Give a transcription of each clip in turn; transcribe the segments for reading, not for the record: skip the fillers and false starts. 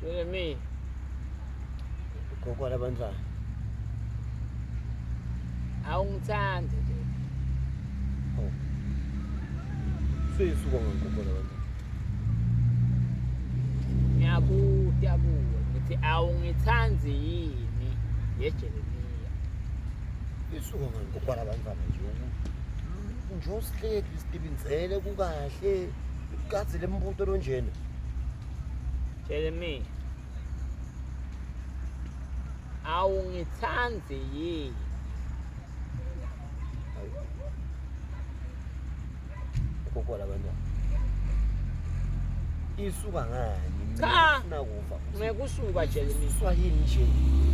Jeremy. Gogo labantwana. Awungithandi nje. Oh. Suyisuka ngogogo labantwana. Ngiyabuta kuwe ngithi awungithandi yini yeJeremiya. Isuka ngogogo labantwana nje. Nje usihleki isibinzele kukahle. Kazi lembuto lonjena. Jeremy. Awungithandi yini. Gogo labantwana. Isuka ngani? Cha. Ngifuna kuva. Ngekusuka Jeremy. Swahili nje.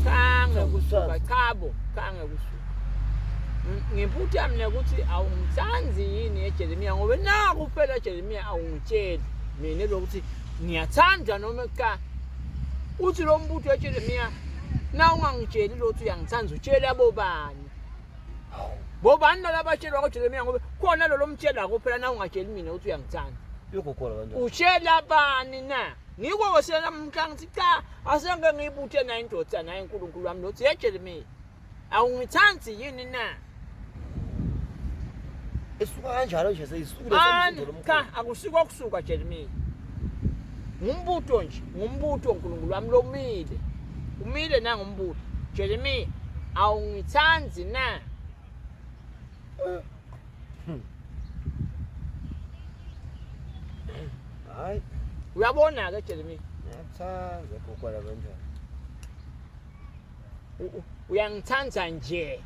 Cha ngekusuka chabo, cha ngekusuka. Ngimputa mina ukuthi awungithandi yini yeJeremiya ngoba naku kuphela Jeremiya awungitsheli mina lokuthi ngiyathanda noma cha uthi lo mbutho weJeremiya na ungangitsheli lokuthi uyangithanda utshela bobani bobani labatshelwa kwaJeremiya ngoba khona lo mtshela kuphela na ungatsheli mina ukuthi uyangithanda Yogogo labantwana. utshela bani na ngiko kwesela mhla ngithi cha asenge ngiyibuthe na indoda naye uNkulunkulu wami lokuthi yeJeremiya awungithandi yini na Isuka kanjalo nje seyisukile cha akusiko kusuka Jeremiya ngumbutho nje ngumbutho uNkulunkulu wami lomile umile na ngumbutho Jeremiya awungithandi na hayi uyabona ke Jeremiya ngiyathanda gogo labantwana. uyangithanda nje